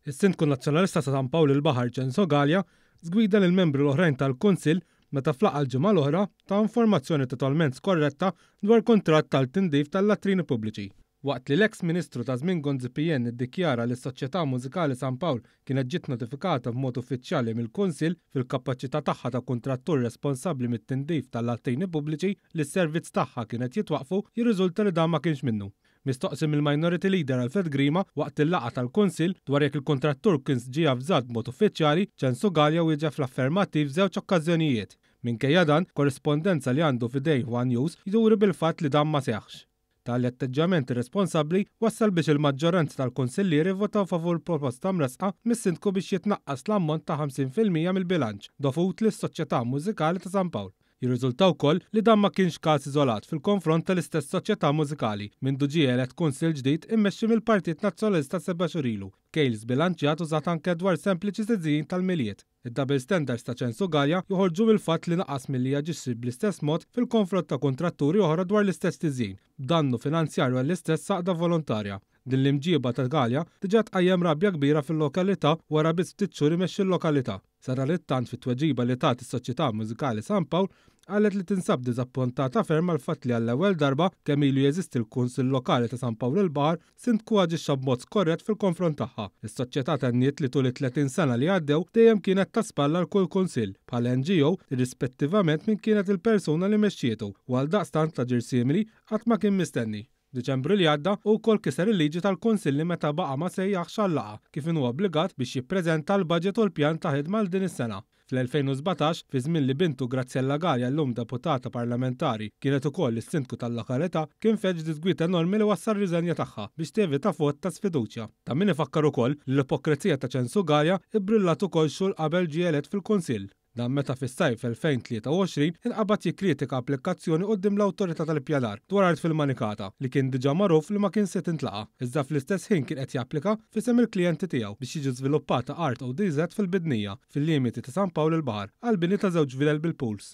Is-Sindku Nazzjonalista ta' San Pawl il-Baħar Censo Galea żgwida lill-membri l-oħrajn tal-Kunsill meta f'laqgħa l-ġimgħa l-oħra ta informazzjoni totalment skorretta dwar kuntratt għal tindif tal-latrini pubbliċi. Waqt li l-eks Ministru ta' żmien Gonzi PN iddikjara li s-Soċjetà Mużikali San Pawl kienet ġiet notifikata b'mod uffiċjali mill-Kunsill fil-kapaċità tagħha ta' kuntrattur responsabbli mit-tindif tal-latrini pubbliċi li s-servizz tagħha kien qed jitwaqqfu jirriżulta li dan ma kienx minnu. Mistoqsi mill-Minority Leader Alfred Grima waqt il-laqgħa tal-Kunsill dwar jekk il-kuntrattur kienx ġie avżat b'mod uffiċjali, Ċensu Galea wieġeb fl-affermattiv f'żewġ okkażjonijiet. Minkejja dan, korrispondenza li għandu f'idejh one News juri bil-fatt li dan ma seħħx. Tali atteġġjament irresponsabbli wassal biex il-maġġoranza tal-Kunsillieri vvotaw favur proposta mressqa mis-Sindku biex jitnaqqas l-ammont ta' 50% mill-bilanċ dovut lis-Soċjetà Mużikali ta' San Pawl. Jirriżulta wkoll li dan ma kienx każ iżolat fil-konfront tal-istess soċjetà mużikali mindu ġie elett kunsill ġdid immexxi mill-Partit Nazzjonalista seba' xhur ilu, b'kejl żbilanċjat użat anke dwar sempliċi tiżjin tal-Milied. Id-double standards ta' Ċensu Galea joħorġu mill-fatt li naqas milli jaġixxi bl-istess mod fil-konfront ta' kuntratturi oħra dwar l-istess tiżjin, b'dannu finanzjarju għall-istess għaqda volontarja. Din l-imġieba ta' Galea diġà tqajjem rabja kbira fil-lokalità wara biss ftit xhur imexxi l-lokalità. Sadanittant fit-tweġiba li tat is-Soċjetà Mużikali San Pawl qalet li tinsab diżappuntata ferm għall-fatt li għall-ewwel darba kemm ilu jeżisti l-Kunsill Lokali ta' San Pawl il-Baħar, Sindku aġixxa b'mod skorrett fil-konfront tagħha. Is-Soċjetà tenniet li tul it-30 sena li għaddew dejjem kienet ta' spalla għal kull Kunsill, bħala NGO, irrispettivament min kienet il-persuna li mexxietu u għaldaqstant l-aġir simili qatt ma kien mistenni. F'Diċembru li għadda, hu wkoll kiser il-liġi tal-Kunsilli meta baqa' ma sejjaħx għal laqgħa, kif inhu obbligat biex jippreżenta l-budget u l-pjan ta' ħidma għal din is-sena. Fl-2017, fi żmien li bintu Graziella Galea llum deputata parlamentari kienet ukoll is-sindku tal-lokalità, kien feġġ diżgwid enormi li wassal riżenja tagħha biex tevita vot ta' sfiduċja. Ta' min ifakkar ukoll li l-ipokrezija ta' Ċensu Galea ibbrillat ukoll xhur qabel ġie elett fil-Kunsill. Dan meta fis-sajf 2023 inqabad jikkritika applikazzjoni quddiem l-Awtorità tal-Ippjanar dwar art fil-Manikata li kien diġà magħruf li ma kien se tintlaqa' iżda fl-istess ħin kien qed japplika f'isem il-klijenti tiegħu biex jiġi żviluppata art ODZ fil-Bidnija, fil-limiti ta' San Pawl il-Baħar, għall-bini ta' żewġ vilel bil-pools.